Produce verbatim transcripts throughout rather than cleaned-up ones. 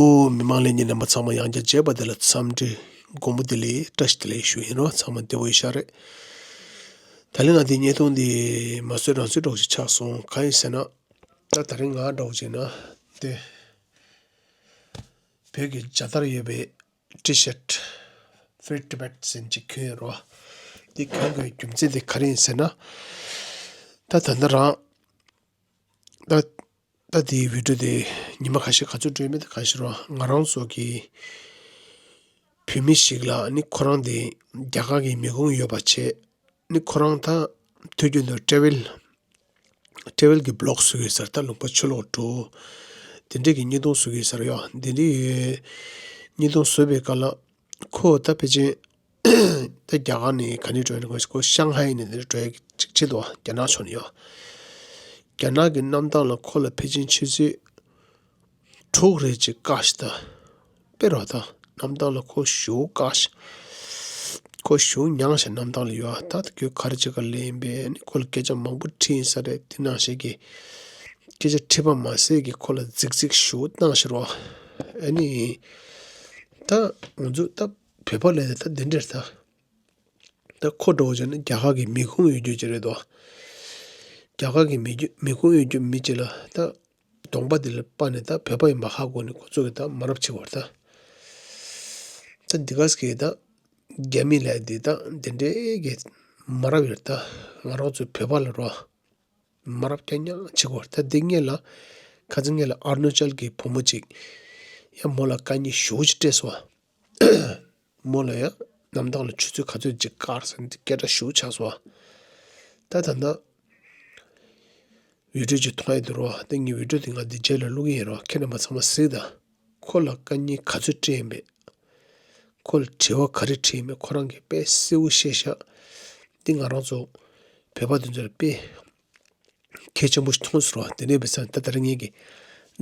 ཨོ། མི་མང་ལྷན་རྒྱས་རྣམ་པ་ཚང་མ་ཡང་བསྐྱར་མཇལ་བ་དེ་ལ་འཚམས་འདྲི་དགོང་མོ་བདེ་ལེགས། བཀྲ་ཤིས་བདེ་ལེགས་ཞུ་ཡིན་རོགས། ཚང་མ་བདེ་པོ་ཡོད་ཤག་རེད། ད་ལན་ང་འདི་བརྙན་ཐུང་འདི་མ་བཟོས་རང་བཟོས་འདྲ་བོ་ཞིག་ཆགས་སོང་། གང་ཡིན་ཟེར་ན། ད་ད་རིང་ང་འདྲ་བོ་ཅིག་ན་དེ་བོད་ཀྱི་རྒྱལ་དར་ཡོད་པའི་ཊི་ཤརཊ་Free Tibet ཟེར་ཅིག་གྱོན་ཡོད་རོགས། འདི་གྱོན་དགོས་རྒྱུ་མཚན་དེ་ག་རེ་ཡིན་ཟེར་ན། ད་ད་ལྟ་རང་ད་ད་དེའི་བི་ཌིའོ་དེ་ཉི་མ་ཁ་ཤས་ག་ཚོད་འགྲོ་ཡོད་མེད་དེ་ག་ཤེད་རོགས། ང་རང་ཚོ་གི་བོད་མི་ཞིག་ལ་ནི་ཁོ་རང་དེ་རྒྱ་གར་གྱི་མི་ཁུངས་ཡོད་པ་བྱས། ནི་ཁོ་རང་ད་དུས་རྒྱུན་དུ་ཊེ་ཝེལ་ཊེ་ཝེལ་གྱི་བི་ལོག་བཟོ་གི་ཡོད་ས་རེད། ད་ལུང་པ་ཕྱི་ལོགས་འགྲོ། དེ་འདྲས་ཀྱི་བརྙན་ཐུང་བཟོ་གི་ཡོད་ས་རེད་ཡ། དེ་འདྲས་བརྙན་ཐུང་བཟོས་པའི་སྐབས་ལ་ཁོ་ད་ཕལ་ཆེར་ད་རྒྱ་གར་ནས་ག་ནས་འགྲོ་ཡ་ནི་ཁོ་ཤང་ཧའེ་ནས་དེ་འདྲས་འགྲོ་ཡ་ཅིག་བྱེད་འདུག་རྒྱ་ནག་ཕྱོགས་ནས་ཡ། རྒྱ་ནག་གི་གནམ་ཐང་ལ་ཁོ་ལ་ཕལ་ཆེར་ཆུ་ཚོད་དྲུག་རེ་ཅིག་བཀག་ཤག་ད་དཔེ་རོ། ད་གནམ་ཐང་ལ་ཁོ་ཞེ་པོ་བཀག་ཤག་ཁོ་ཞེ་པོ་མྱངས་ཤག་གནམ་ཐང་ལ་ཡོད། ད་ཁོས་ག་རེ་བྱེད་ག་ལབ་ཡིན་པས། ནི་ཁོ་ལ་སྐད་ཆ་མང་པོ་དྲིས་ཡིན་ས་རེད། དེ་ནང་བཞིན་གྱི་སྐད་ཆ་དྲིས་པ་མ་ཟད་ཀྱི་ཁོ་ལ་རྫིག་རྫིག་ཞེ་པོ་བཏང་ཤག་རོ། ཨ་ནི་ད་ང་ཚོ་ད་བོད་པ་ལབ་ཡ་ད་འདི་འདྲས་ད། ད་ཁོ་འདྲ་བོ་བྱས་ན་རྒྱ་གར་གྱི་མི་ཁུངས་ཡོད་རྒྱུ་ཅིག་རེད་དོ། རྒྱ་གར་གྱི་མི་རྒྱུ་མི་ཁུངས་ཡོད་རྒྱུ་མི་ཅིག་ལ་ད་གདོང་པ་འདི་ལ་དཔག་ནས་ད་བོད་པ་ཡིན་པ་ཧ་གོ་ནས་ཁོ་ཚོ་གིས་ད་མ་རབས་བྱེད་དགོས་རེད་ད། ད་འདི་ག་ཟེར་གི་ད་རྒྱ་མི་ལབ་ཡ་འདི་ད་འདི་འདྲའི་གི་མ་རབས་ཡོད་རེད་ད། ང་རང་ཚོའི་བོད་པ་ལ་རོ། མ་རབས་རྐྱང་རྐྱང་བྱེད་དགོས་རེད་ད། འདི་སྔོན་ལ་ཁ་སང་སྔོན་ལ་ཨ་རུ་ན་ཅལ་གྱི་བུ་མོ་ཅིག་ཡང་མོ་ལ་དཀའ་ངལ་ཞེ་པོ་ཅིག་སྤྲད་སོང་བ། མོ་ལ་ཡང་གནམ་ཐང་ལ་ཆུ་ཚོད་ག་ཚོད་ཅིག་བཀག་ཟེར་ནས་སྐད་གྲགས་ཞེ་པོ་ཆགས་སོང་བ། ད་ད་ལྟ་བི་ཌིའོ་ཅིག་མཐོང་ཡ་འདུག་རོ། ད་ངས་བི་ཌིའོ་དེ་ང་འདི་རྗེས་ལ་བླུག་གི་ཡིན་རོ། ཁྱེད་རྣམ་པ་ཚང་མ་གཟིགས་དང་། ཁོ་ལ་དཀའ་ངལ་ག་ཚོད་སྤྲད་ཡིན་པས། ཁོ་ལ་དྲི་བ་ག་རེ་དྲིས་ཡིན་པས། ཁོ་རང་གིས་དཔེ་གསལ་པོ་བཤད་ཤག་འདི་ང་རང་ཚོ་བོད་པ་དེ་ཚོ་ལ་དཔེ་གལ་ཆེན་པོ་ཞིག་མཐོང་སོང་རོ། དེ་ནས་བྱས་ཙང་ད་ད་རེས་ངས་ཀྱི་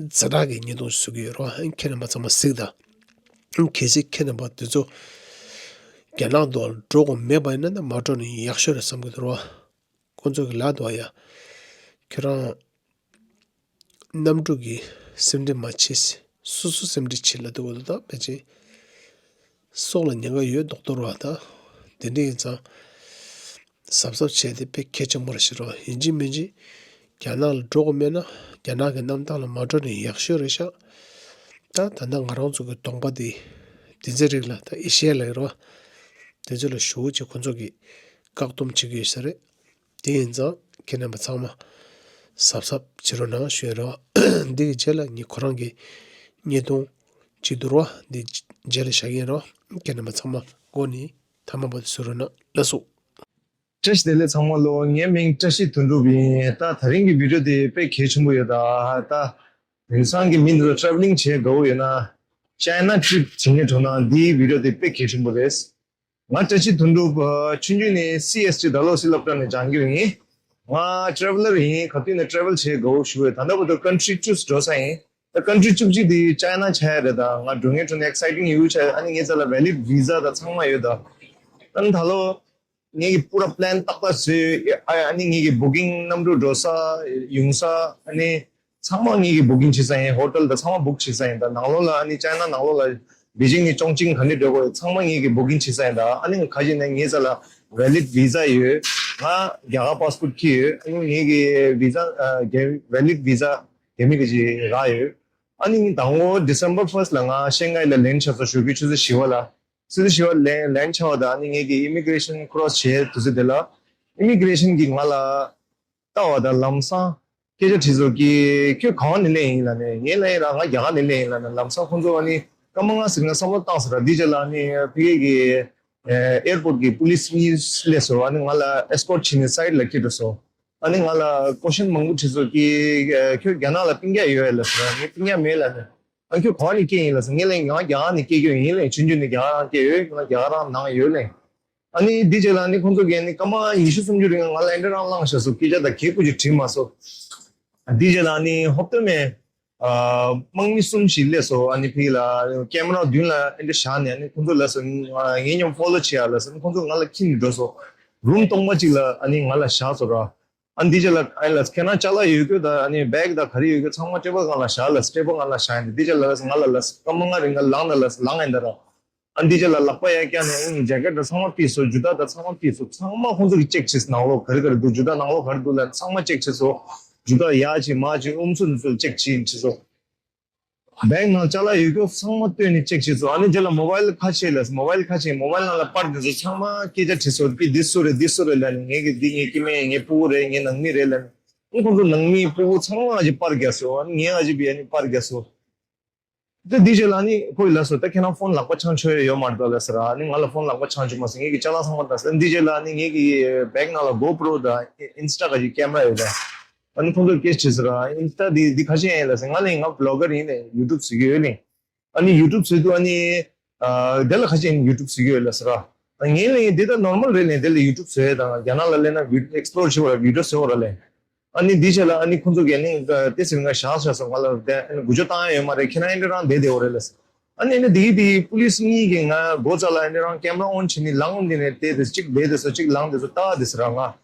ཛ་དྲག་གི་བརྙན་ཐུང་ཞིག་བཟོ་གི་ཡོད་རོ། ཁྱེད་རྣམ་པ་ཚང་མ་གཟིགས་དང་། གལ་སྲིད་ཁྱེད་རྣམ་པ་དེ་ཚོ་རྒྱ་ནག་ཏུ་འགྲོ་དགོས་མེད་པ་ཡིན་ན་ད་མ་འགྲོ་ནས་ཡག་ཤོས་རེད་བསམ་གྱི་འདུག་རོ། ཁོང་ཚོ་གི་ལབ་འདུག་ཡ། ཁྱོད་རང་གནམ་གྲུ་གི་སེམས་ཁྲལ་མ་བྱེད། སོ་སོ་སེམས་ཁྲལ་བྱེད་ལབ་འདུག་འོ་ད་ཕལ་ཆེར་སྲོག་ལ་ཉེན་ཁ་ཡོད་མདོག་མདོག་རེད་བ། ད་དེ་འདྲ་ཡིན་ཙང་གཟབ་གཟབ་བྱས་ཏེ་དཔེ་གལ་ཆེན་པོ་རེད་ཤག་རོ། ཡིན་གཅིག་མིན་གཅིག་རྒྱ་ནག་ལ་འགྲོ་དགོས་མེད་ན་རྒྱ་ནག་གི་གནམ་ཐང་ལ་མ་འགྲོ་ནས་ཡག་ཤོས་རེད་ཤག་ད་ད་ལྟ་ང་རང་ཚོ་གི་གདོང་པ་དེ་དེ་ཚོའི་རིགས་ལ་ད་ཨེ་ཤི་ཡ་ལ་ཡོད་རོ། དེ་ཚོ་ལ་ཞེ་པོ་ཅིག་ཁོང་ཚོ་གིས་བཀག་སྡོམ་བྱེད་ཀྱི་ཡོད་ས་རེད། དེ་ཡིན་ཙང་ཁྱེད་རྣམ་པ་ཚང་མ་གཟབ་གཟབ་བྱེད་རོགས་གནང་ཞུ་ཡ་རེད་བ། འདི་གི་རྗེས་ལ་ངས་ཁོ་རང་གི་བརྙན་ཐུང་ཅིག་འདུག་རོ། འདི་རྗེས་ལ་བཞག་གི་ཡིན་རོ། ཁྱེད་རྣམ་པ་ཚང་མ་འགོ་ནས་མཐའ་མ་བར་དུ་གཟིགས་རོགས་གནང་། ལགས་སོ། བཀྲ་ཤིས་བདེ་ལེགས་ཚང་མ་ལོ། ངའི་མིང་བཀྲ་ཤིས་དོན་གྲུབ་ཡིན། ད་ད་རིང་གི་བི་ཌིའོ་དེ་དཔེ་གལ་ཆེན་པོ་ཡོད། ད་ད་དེང་སང་གི་མི་འདི་ཚོ་ཊེ་ཝེ་ལིང་བྱེད་དགའ་བོ་ཡོད་ན། ཅའི་ན་ཊི་རིབ་བྱེད་མཁན་འགྲོ་ན་འདིའི་བི་ཌིའོ་དེ་དཔེ་གལ་ཆེན་པོ་རེད། ང་བཀྲ་ཤིས་དོན་གྲུབ། ཨ། ཆུང་ཆུང་ནས་སི་ཨེས་ཊི་ཌལ་ཧོ་སི་སློབ་གྲྭ་ནས་སྦྱང་རྒྱུ་ཡིན། ང་ཊེ་ཝེ་ལར་ཡིན། ག་དུས་ནས་ཊེ་ཝེལ་བྱེད་དགའ་བོ་ཞུ་བས། ད་ལྟ་བར་དུ་ཀན་ཊི་རི་བཅུ་འགྲོ་ས་ཡིན། ད་ཀན་ཊི་རི་བཅུ་གཅིག་དེ་ཅའི་ན་ཆགས་ཡ་རེད། ད་ང་འགྲོ་མཁན་འགྲོ་ནས་ཨེག་སའི་ཊིང་ཡོད་ཆགས། ཨ་ནི་ངའི་རྩ་ལ་ཝེ་ལིཌ་བི་ཟ་ད་ཚང་མ་ཡོད། ད་ཨ་ནི་ད་ལོ་ངེད་ཀྱི་པུ་ར་པི་ལན་ཏག་ཏག་བཟོས། ཨ་ནི་ངེད་ཀྱི་བུ་ཀིང་གནམ་གྲུ་འགྲོ་ས་ཡོང་ས་ཨ་ནི། ཚང་མ་ངེད་ཀྱིས་བུ་ཀིང་བྱེད་ས་ཡིན། ཧོ་ཊེལ་དང་ཚང་མ་བུག་བྱེད་ས་ཡིན། ད་ནང་ལོགས་ལ་ཨ་ནི་ཅའི་ན་ནང་ལོགས་ལ་པེ་ཅིང་ནས་ཅོང་ཅིང་ག་འདྲ་འགྲོ་དགོས་ཚང་མ་ངེད་ཀྱིས་བུ་ཀིང་བྱེད་ས་ཡིན། ད་ཨ་ནི་ཁ་ཅིག་ནས་ངའི་རྩ་ལ་ཝེ་ལིཌ་བི་ཟ་ཡོད། ང་རྒྱ་གར་པཱ་སི་པོར་ཊི་འཁྱེར་ཡོད། ཨ་ནི་ངེད་ཀྱི་བི་ཟ་ཨ་ཝེ་ལིཌ་བི་ཟ་རྒྱ་མི་གི་ཅིག་རག་ཡོད། ཨ་ནི་དང་པོ་ཌི་སེམ་བར་ཕར་སི་ཊི་ལ་ང་ཤན་ཧའེ་ལ་ལེན་ཆགས་སོང་། ཞོགས་ཀའི་ཆུ་ཚོད་བཞི་པ་ལ། ཆུ་ཚོད་བཞི་པ་ལ་ལེན་ཆགས་པ་དང་ཨ་ནི་ངེད་ཀྱི་ཨི་མི་གི་རེ་ཤན་ཁོ་རོ་སི་བྱས་དུས་ཚོད་དེ་ལ་ཨི་མི་གི་རེ་ཤན་གྱིས་ང་ལ། ལྟ་བ་དང་ལམ་སང་སྐད་ཆ་དྲིས་སོང་གི། ཁྱོད་གང་ནས་སླེབས་ཡིན་ལབ་ནས། ངས་ལབ་ཡིན་ར་ང་རྒྱ་གར་ནས་སླེབས་ཡིན་ལབ་ནས། ལམ་སང་ཁོང་ཚོ་ཨ་ནི་སྐར་མ་ལྔ་ཟིན་ན་བསམ་བློ་བཏང་ཟེར་ར། འདི་རྗེས་ལ་ཨ་ནི་ཕ་གི་གི་ཨེར་པོར་ཊི་གི་པུ་ལི་སི་གཉིས་སླེབས་སོང་། ཨ་ནི་ང་ལ་ཨེས་ཀོར་ཊི་བྱས་ནས་སའིཌ་ལ་འཁྱེར་འགྲོ་སོང་། ཨ་ནི་ང་ལ་ཀོ་ཤན་མང་པོ་དྲིས་སོང་གི། ཁྱོད་རྒྱ་ནག་ལ་སྤུན་ཀྱག་ཡོད་ལབ་ཟེར་ར། ངས་སྤུན་ཀྱག་མེད་ལབ་ནས། ཨ་ཁྱོད་གང་ནས་སྐྱེས་ཡིན་ལབ་ཟེར། ངས་ལབ་ཡིན་ང་རྒྱ་གར་ནས་སྐྱེས་ཀྱི་ཡིན་ལབ་ཡིན། ཆུང་ཆུང་ནས་རྒྱ་གར་རང་སྐྱེས་ཡོད། ང་རྒྱ་གར་རང་ནང་ཡོད་ལབ་ཡིན། ཨ་ནི་འདི་རྗེས་ལ་ཨ་ནི་ཁོང་ཚོ་གིས་ཨ་ནི་སྐར་མ་ཉི་ཤུ་སུམ་ཅུ་རིང་ང་ལ་ཨེ་འདྲ་རང་བླངས་བཞག་སོང་། སྐད་ཆ་དང་གད་ཀུ་ཅིག་དྲིས་མ་སོང་། འདི་རྗེས་ལ་ཨ་ནི་ཧོབ་ཏེ་མེད། ཨ། དམག་མི་གསུམ་ཞིག་སླེབས་སོང་། ཨ་ནི་ཕ་གི་ལ་ཀེ་མ་ར་མདུན་ལ་ཨེ་འདྲ་བཞག་ནས་ཨ་ནི་ཁོང་ཚོ་ལབ་སོང་། ཨ། ངའི་མཉམ་ཕོ་ལོ་བྱེད་ཡ་ལབ་སོང་། ཁོང་ཚོ་ང་ལ་ཁྱེར་ནས་འགྲོ་སོང་། རུམ་སྟོང་པ་ཅིག་ལ་ཨ་ནི་ང་ལ་བཞག་སོང་ར། ཨ་འདི་ཅི་ལ་ཨ་ལ་ཁྱེད་རང་ཅ་ལག་ཡོད་རྒྱུ་ད་ཨ་ནི་བེག་ད་ག་རེ་ཡོད་རྒྱུ་ཚང་མ་སྤྲད་པ་སྒང་ལ་བཞག་ལ་སྤྲད་པ་སྒང་ལ་བཞག་ཡིན་འདི་ཅི་ལ་ལ་ང་ལ་ལ་སྐར་མ་ལྔ་རིང་ལ་ལངས་ན་ལ་ལངས་ཡིན་ད་ར། ཨ་འདི་ཅི་ལ་ལག་པ་ཡ་བཀྱག་ནས་ཨ་ནི་ཇེ་ཀེཊ་ད་ཚང་མ་ཕུད་སོང་ཇུ་ཏ་ད་ཚང་མ་ཕུད་སོང་ཚང་མ་ཁོང་ཚོ་གི་ཅེག་བྱས་ནང་ལོགས་ག་རེ་ག་རེ་འདུག་ཇུ་ཏ་ནང་ལོགས་ག་རེ་འདུག་ལ་ཚང་མ་ཅེག་བྱས་སོང་ཇུ་ཏ་ཡ་བྱས་མ་བྱས་ཨུམ་སུ་འདི་ཚོ་ཅེག་བྱས་ཡིན་བྱས་སོང་། བེང་ནང་ཅ་ལག་ཡོད་རྒྱུ་ཚང་མ་བཏོན་ནས་ཅེག་བྱས་སོང་ཨ་ནི་རྗེས་ལ་མོ་བལ་ཁ་ཕྱེ་ལས་མོ་བལ་ཁ་ཕྱེ་མོ་བལ་ནང་ལ་པར་འདི་ཚོ་ཚང་མ་སྐད་ཆ་དྲིས་སོང་ཀི་འདི་སུ་རེད་འདི་སུ་རེད་ལ་ནི་ངེད་ཀྱི་འདི་ངེད་ཀྱི་མེད་ངེད་ཕྲུ་གུ་རེད་ངེད་ནང་མི་རེད་ལ་ནི་ཨ་ཁོང་ཚོ་ནང་མི་ཕྲུ་གུ་ཚང་མ་ཨ་ཅེ་པར་རྒྱག་སོང་ཨ་ནི་ངས་ཨ་ཅེ་བི་ཨ་ནི་པར་རྒྱག་སོང་། དེ་འདི་རྗེས་ལ་ནི་ཁོས་ལ་སོ་ད་ཁྱེད་རང་ཕོན་ལག་པ་འཆང་ཆོག་ཡོད་མ་རེད་ལ་ཟེར་ཨ་ནི་ང་ལ་ཕོན་ལག་པ་འཆང་ཆོག་མ་ཟེར་ངེད་ཀྱི་ཅ་ལག་ཚང་མ་ད་ཟེར་འདི་རྗེས་ལ་ནི་ངེད་ཀྱི་བེག་ནང་ལ་གོ་པྲོ་དང་ཨིན་སི་ཊ་ག་ཅིག་ཀེམ་ར་ཡོད་ད། ཨ་ནི་ཁོང་ཚོར་སྐད་ཆ་དྲིས་ཟེར་ཨ་ཨིན་སི་ཊ་འདི་འདི་ག་ཅི་ཡིན་ལ་ཟེར་ང་ལ་ཡིན་ང་བི་ལོ་གར་ཡིན་ནས་ཡུ་ཊུབ་བཟོ་གི་ཡོད་ནི། ཨ་ནི་ཡུ་ཊུབ་བཟོས་དུས་ཨ་ནི་ཨ་དེ་ལ་ག་ཅི་ཡིན་ཡུ་ཊུབ་བཟོ་གི་ཡོད་ལ་ཟེར་ཨ། ངས་ལ་ཡིན་འདི་ད་ནོར་མལ་རེད་ནས་དེ་ལ་ཡུ་ཊུབ་བཟོས་དང་རྒྱ་ནག་ལ་སླེབས་ན་ཨེག་སི་པི་ལོར་བྱེད་བར་བི་ཌིའོ་བཟོས་བར་ལས། ཨ་ནི་འདི་བྱས་ལ་ཨ་ནི་ཁོང་ཚོ་གིས་ཨ་ནི་ཏེ་ཟེར་ང་བཞག་བཞག་སོང་ང་ལ་དེ་ཨ་ནི་འགུལ་སྐྱོད་བཏང་ཡ་ཡོད་མ་རེད་ཁྱེད་རང་ཨེ་འདྲ་རང་བསྡད་བསྡད་འོ་རེད་ལ། ཨ་ནི་ཨ་ནི་དེ་གི་དེ་གི་པུ་ལིས་གཉིས་ཀྱིས་ང་སྒོ་རྩ་ལ་ཨ་ནི་རང་ཀེམ་ར་ཨོན་བྱས་ནི་ལངས་ནི་ནས་དེ་དེ་གཅིག་བསྡད་དེ་སོ་གཅིག་ལངས་དེ་སོ་ལྟ་དེ་ཟེར་ང་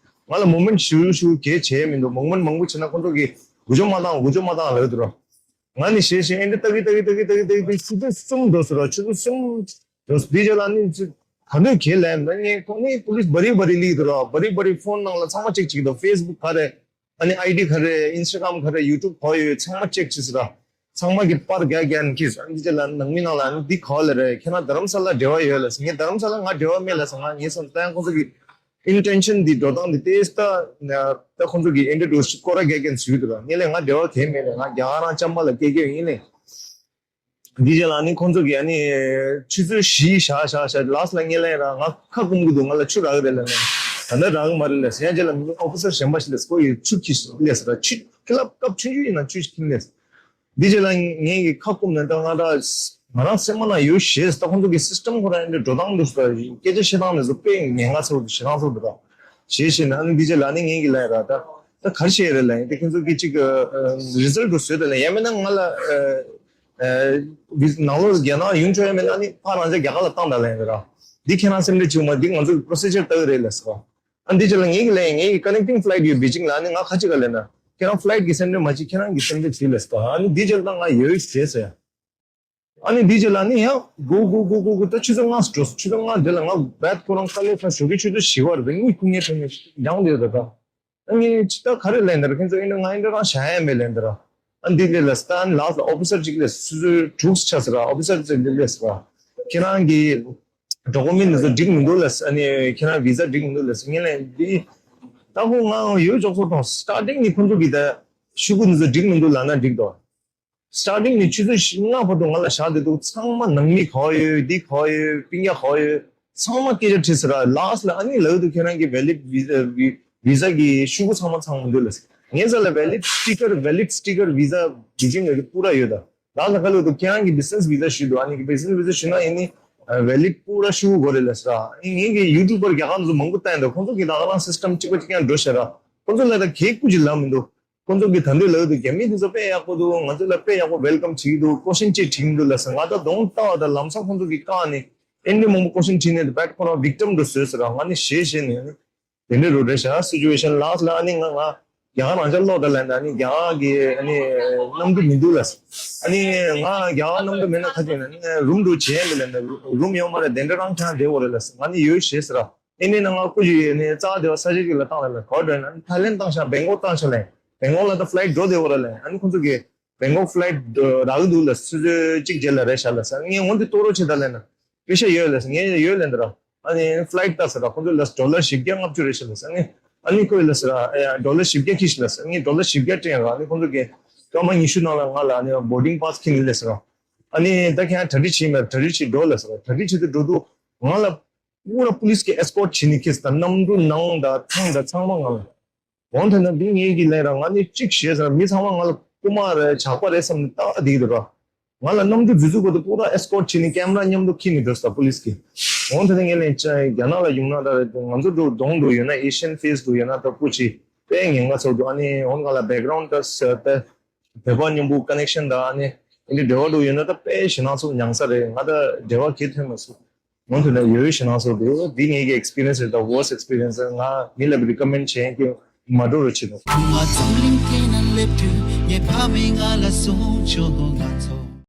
ང་ལ་མུ་མེན་ཊི་ཞུ་ཞུ་གལ་ཆེ་མི་འདུག་མུ་མེན་ཊི་མང་པོ་བྱས་ན་ཁོང་ཚོ་གིས་འགུལ་སྐྱོད་མ་བཏང་འགུལ་སྐྱོད་མ་བཏང་ལབ་འདུག་རོ། ང་ནི་ཞེ་ཞེ་ཨེ་འདྲ་ལྟ་གི་ལྟ་གི་ལྟ་གི་ལྟ་གི་ལྟ་གི་ཆུ་ཚོད་གསུམ་འགྲོ་སོང་རོ་ཆུ་ཚོད་གསུམ་འགྲོ་སོང་དེ་རྗེས་ལ་ནི་ཚུ་ག་འདོད་གལ་ལན་ད་ངས་ཁོ་ནི་པུ་ལིས་བ་རི་བ་རི་ལིག་འདུག་རོ་བ་རི་བ་རི་ཕོན་ནང་ལ་ཚང་མ་ཅེག་ཅིག་དང་ཕེ་སི་བུག་ག་རེ། ཨ་ནི་ཨའི་ཌི་ག་རེ་ཨིན་སི་ཊ་གྷ་རམ་ག་རེ་ཡུ་ཊུབ་ག་ཡོད་ཚང་མ་ཅེག་བྱས་ཟེར་ར། ཚང་མ་གི་པར་རྒྱག་རྒྱག་ནི་ཁིས་ཨ་ནི་ཅེ་ལ་ནང་མི་ནང་ལ་ཨ་ནི་འདི་ག་ལ་རེད་ཁྱེད་རང་རྡ་རམ་ས་ལ་འབྲེལ་བ་ཡོད་ལ་ཟེར་ངས་རྡ་རམ་ས་ལ་ང་འབྲེལ་བ་མེད་ལ་ཟེར་ང་ངས་སོང་ད་ཡང་ཁོང་ཚོ་གི་ཨིན་ཊེན་ཤན་འདི་འགྲོ་སྟངས་འདི་ཏེས་ད་ད་ཁོང་ཚོ་གི་ཨེ་འདྲ་འགྲོ་སྐོར་ར་རྒྱག་རྒྱག་ནི་ཟེར་གི་འདུག་ར་ངས་ལས་ང་འབྲེལ་བ་གས་མེད་ལ་ང་རྒྱ་གར་རང་ཅམ་པ་ལ་སྐད་སྐྱོད་ཡིན་ལས། འདི་རྗེས་ལ་ནི་ཁོང་ཚོ་གིས་ཨ་ནི་ཆུ་ཚོད་བཞི་བཞག་བཞག་བཞག་ལཱ་སི་ལ་ངས་ལན་ར་ང་ཁ་སྐུམ་གི་འདུག་ང་ལ་ཆུ་རག་གི་རེད་ལ་ནི་ད་ལྟ་རག་གི་མ་རེད་ལ་ཟེར་ཡང་རྗེས་ལ་མི་ཨོ་ཕི་སར་གཞན་པ་ཞིག་ལས་ཁོ་ཡི་ཆུ་ཁྱི་ལས་ར་ཆུ་ཁི་ལབ་སྐབས་ཆུང་ཆུང་ཡིན་ན་ཆུ་ཁྱི་ལས་འདི་རྗེས་ལ་ངས་ཀྱི་ཁ་སྐུམ་ནས་ད་ང་ར་ང་རང་སེམས་མ་ན་ཡོད་ཞེས་ད་ཁོང་ཚོ་གི་སི་སི་ཊམ་ཁོ་ར་ཡིན་འགྲོ་སྟངས་འདུག་ས་སྐད་ཆ་བཤད་སྟངས་ནས་བཟོ་དཔེ་ངན་ངག་ཚོ་འདུག་ཞེ་སྡང་ཚོ་འདུག་ར་ཞེས་བཤད་ན་ཨ་ནི་འདི་རྗེས་ལ་ནི་ངས་ཀྱི་ལན་ར་ད་ད་གར་བཤད་རེད་ལ་ཡིན་ད་ཁྱེད་ཚོ་གི་ཅིག་རི་ཛལ་འགྲོ་བཟོས་ད་ལ་ཡང་མིན་ན་ང་ལ། ཨ་བི་ནང་ལོགས་རྒྱ་ནག་ཡོང་ཆོག་ཡ་མེད་ན་ནི་ཕར་རང་ཅག་རྒྱ་གར་ལ་བཏང་ད་ལ་ཡིན་ར། འདི་ཁྱེད་རང་སེམས་ཁྲལ་བྱུང་མ་འདི་ང་ཚོ་གི་པྲོ་སི་ཇར་ལྟ་གི་རེད་ལ་ཟེར་བ། ཨ་འདི་ཅི་ལ་ངེད་ཀྱི་ལན་ངེད་ཀྱི་ཀ་ནེག་ཊིང་ཕ་ལའི་ཊི་ཡོད་པེ་ཅིང་ལ་ནི་ང་ཁ་ཅིག་ག་ལས་ན་ཁྱེད་རང་ཕ་ལའི་ཊི་གི་སེམས་ཁྲལ་མ་བྱེད་ཁྱེད་རང་གི་སེམས་ཁྲལ་བྱེད་ལ་ཟེར་བ། ཨ་ནི་འདི་ཅི་ལ་ད་ང་ཡོད་ཞེས་ཟེར། ཨ་ནི་འདི་ཅི་ལ་ནི་ཡང་གུ་གུ་གུ་གུ་གུ་ད་ཆུ་ཚོད་ལྔ་འགྲོ་ཆུ་ཚོད་ལྔ་འདི་ལ་ང་བད་ཁོ་རང་དཀའ་ལས་ཁ་ཞོགས་ཀྱི་ཆུ་ཚོད་བཞི་བར་རེ་གཉིས་ཁུ་ངེ་ཐོན་ངེ་ཡང་འདི་ད་ད། ངས་ཅི་ད་ག་རེ་ལན་དར་ཁྱེད་ཚོ་ཨེ་འདྲ་ང་ཨེ་འདྲ་རང་བྱ་ཡ་མེད་ལན་དར། ཨ་འདི་ལས་ལ་སྟན་ལགས་ལ་ཨོ་ཕི་སར་ཅིག་ལས་སུ་སུ་དྲུག་ཆ་ཟེར་ཨོ་ཕི་སར་ཅིག་འདི་ལས་ཟེར། ཁྱེད་རང་གི་ཌོ་ཀུ་མེན་ནི་ཚོ་འགྲིག་མི་འདུག་ལ་ཨ་ནི་ཁྱེད་རང་བི་ཟ་འགྲིག་མི་འདུག་ལ་ངས་ལན་འདི་ད་ཁོ་ང་ཡོད་ཅོག་ཚོ་དང་སི་ཊར་ཊིང་ནི་ཁོང་ཚོ་གི་ད་ཤུ་གུ་ནི་ཚོ་འགྲིག་མི་འདུག་ལ་ན་འགྲིག་དོ། སི་ཊར་ཊིང་ནས་ཆུ་ཚོད་བཞི་ལྔ་བར་དུ་ང་ལ་བཞག་བསྡད་འདུག་ཚང་མ་ནང་མི་ག་པར་ཡོད་འདི་ག་པར་ཡོད་སྤུན་ཀྱག་ག་པར་ཡོད་ཚང་མ་སྐད་ཆ་དྲིས་ཟེར་ར། ལཱ་སི་ལ་ཨ་ནི་ལབ་འདུག་ཁྱེད་རང་གི་ཝེ་ལིཌ་བི་ཟ་བི་ཟ་གི་ཤུ་གུ་ཚང་མ་ཚང་མི་འདུག་ལ་ཟེར། ངའི་རྩ་ལ་ཝེ་ལིཌ་སི་ཊི་ཀར་ཝེ་ལིཌ་སི་ཊི་ཀར་བི་ཟ་བི་ཇིང་གི་པུ་ར་ཡོད་ད། ལཱ་སི་ལ་ག་ལབ་འདུག་ཁྱེད་རང་གི་བི་ཛི་ནེ་སི་བི་ཟ་ཞུས་འདུག་ཨ་ནི་གི་བི་ཛི་ནེ་སི་བི་ཟ་ཞུས་ན་ཨ་ནི་ཝེ་ལིཌ་པུ་ར་ཤུ་གུ་དགོས་རེད་ལ་ཟེར་ར། ཨ་ནི་ངེད་ཀྱི་ཡུ་ཊུབ་པར་རྒྱ་གར་ཚོ་མང་པོ་བལྟས་འདུག་ཁོང་ཚོ་གི་ད་ག་རང་སི་སི་ཊམ་གཅིག་པ་གཅིག་རྐྱང་འགྲོ་ཤག་ར། ཁོང་ཚོ་ལ་ད་གལ་ཀུ་ཅི་ལབ་མི་འདུག་ཁོང་ཚོ་གིས་ད་འདོད་ལབ་འདུག་རྒྱ་མི་འདི་ཚོ་དཔེ་ཡག་པོ་འདུག་ང་ཚོ་ལ་དཔེ་ཡག་པོ་ཝེལ་ཀམ་བྱེད་ཀྱི་འདུག་ཀོ་ཤན་ཅིག་དྲིས་ཀྱི་འདུག་ལབ་ཟེར། ང་ད་གདོང་བལྟ་བ་ད་ལམ་སང་ཁོང་ཚོ་གིས་བཀག་ནས་ཨེ་འདྲ་མང་པོ་ཀོ་ཤན་དྲིས་ནས་བད་ཁོ་རང་ཝིག་ཊམ་འདྲ་བཟོས་ཟེར་ར། ང་ནི་ཞེད་ཞེད་ནས་དེ་འདྲ་རུ་རེད་ཤག་སི་ཅུ་ཨེ་ཤན་ལཱ་སི་ལ་ཨ་ནི་ང་ང་རྒྱ་གར་རང་ཅག་ལོག་ད་ལན་ད་ཨ་ནི་རྒྱ་གར་གི་ཨ་ནི་གནམ་གྲུ་མི་འདུག་ལབ་ཟེར། ཨ་ནི་ང་རྒྱ་གར་གནམ་གྲུ་མེད་ན་ཁ་ཅིག་ན་ཨ་ནི་རུམ་འདྲ་བྱས་མི་ལབ་ན་རུམ་ཡོད་མ་རེད། དེ་འདྲ་རང་ཁྱང་བསྡད་འོ་རེད་ལབ་ཟེར། ང་ནི་ཡོད་ཞེད་ཟེར་ར། ཨེ་ནས་ན་ང་ཀུ་ཅི་ཡོད་ནས་རྩ་བ་དེ་བ་ས་ཆ་ཅིག་ལ་བཏང་ལ་ལ་གོ་དྲན་ན་ཐའི་ལེན་བཏང་ཤག་བེང་ཀོག་བཏང་ཤག་ལན། བེང་ཀོག་ལ་ད་ཕ་ལའིཊ་འགྲོ་བསྡད་ཡོད་ར་ལན། ཨ་ནི་ཁོང་ཚོ་གིས་བེང་ཀོག་ཕ་ལའིཊ་རག་གི་འདུག་ལ་ཆུ་ཚོད་གཅིག་རྗེས་ལ་རེད་ཤག་ལ་ཟེར། ངས་འོ་འདི་གཏོང་རོགས་བྱེད་ད་ལན་ན་པེ་ཤ་ཡོད་ལ་ཟེར། ངས་ཡོད་ལན་འདི་ར། ཨ་ནི་ཕ་ལའིཊ་ལྟ་ཟེར་ར། ཁོང་ཚོ་ལ་ཌོ་ལར་བཞི་བརྒྱ་ལྔ་བཅུ་རེད་ཤག་ལ་ཟེར། ཨ་ནི་ཨ་ནི་ཁོས་ལ་ཟེར་ར་ཌོ་ལར་བཞི་བརྒྱ་ཁྱེར་ཤག་ལ་ཟེར། ངས་ཌོ་ལར་བཞི་བརྒྱ་སྤྲད་ར། ཨ་ནི་ཁོང་ཚོ་གིས་སྐར་མ་ཉི་ཤུ་ནང་ལ་ང་ལ་ཨ་ནི་བོར་ཌིང་པཱ་སི་ཁྱེར་ནི་ལ་ཟེར་ར། ཨ་ནི་ད་ཁྱེད་རང་གྲ་སྒྲིག་བྱེད་མེད་གྲ་སྒྲིག་བྱེད་འགྲོ་ལ་ཟེར་ར། གྲ་སྒྲིག་བྱེད་དུ་འགྲོ་དུས་ང་ལ། པུ་ར་པུ་ལིས་ཀྱིས་ཨེ་སི་ཀོཊ་བྱེད་ནི་ཁྱེར་ད་གནམ་གྲུ་ནང་ད་ཐང་ད་ཚང་མ་ང་ལ། འོང་དེ་ན་འདི་ངེད་ཀྱི་ལན་ར། ང་ནི་གཅིག་ཞེད་ཟེར་མི་ཚང་མ་ང་ལ་རྐུ་མ་རེད་ཇག་པ་རེད་བསམ་ནས་ལྟ་བསྡད་ཀྱི་འདུག་ར། ང་ལ་གནམ་གྲུ་འཛུལ་ཚུགས་པ་དུ་པུ་ར་ཨེ་སི་ཀོཊ་བྱེད་ནི་ཀེམ་ར་མཉམ་དུ་ཁྱེར་ནི་འགྲོ་ས་པུ་ལིས་ཀྱིས། འོང་དེ་ན་ངས་ལན་ཅི་རྒྱ་ནག་ལ་ཡོང་ན་ད་རེད་ང་ཚོ་འགྲོ་གདོང་འགྲོ་ཡོད་ན་ཨེ་ཤི་ཡན་ཕེ་སི་འགྲོ་ཡོད་ན་ད་ཀུ་ཅི་དཔེ་ཉེན་ཁ་ཚོགས་འདུག་ཨ་ནི་འོང་ང་ལ་བེག་རའུན་ཌ་ད་ཟེར་ད། བོད་པ་མཉམ་པོ་ཀ་ནེག་ཤན་དང་ཨ་ནི་ཨ་ནི་འབྲེལ་བ་འགྲོ་ཡོད་ན་ད་དཔེ་ཞེད་སྣང་ཚོགས་མྱངས་ས་རེད། ང་ད་འབྲེལ་བ་གང་ཐོན་མ་སོང་། ངོ་ཐོག་ནས་ཡོད་ཞེད་སྣང་ཚོགས་འདུག་འདི་ངེད་ཀྱི་ཨེག་སི་པི་རི་ཡན་སི་རེད། ད་ཝོར་སི་ཊི་ཨེག་སི་པི་རི་ཡན་སི་ང་མི་ལ་རི་ཀོ་མེན་ཌི་བྱེད་ཀྱི་ མ་འགྲོ་རུ་ཆེ་ནོ། ང་འཛམ་གླིང་སྟེང་ན་སླེབས་དུས་ངའི་ཕ་མས་ང་ལ་གསུངས་བྱུང་། ང་ཚོ།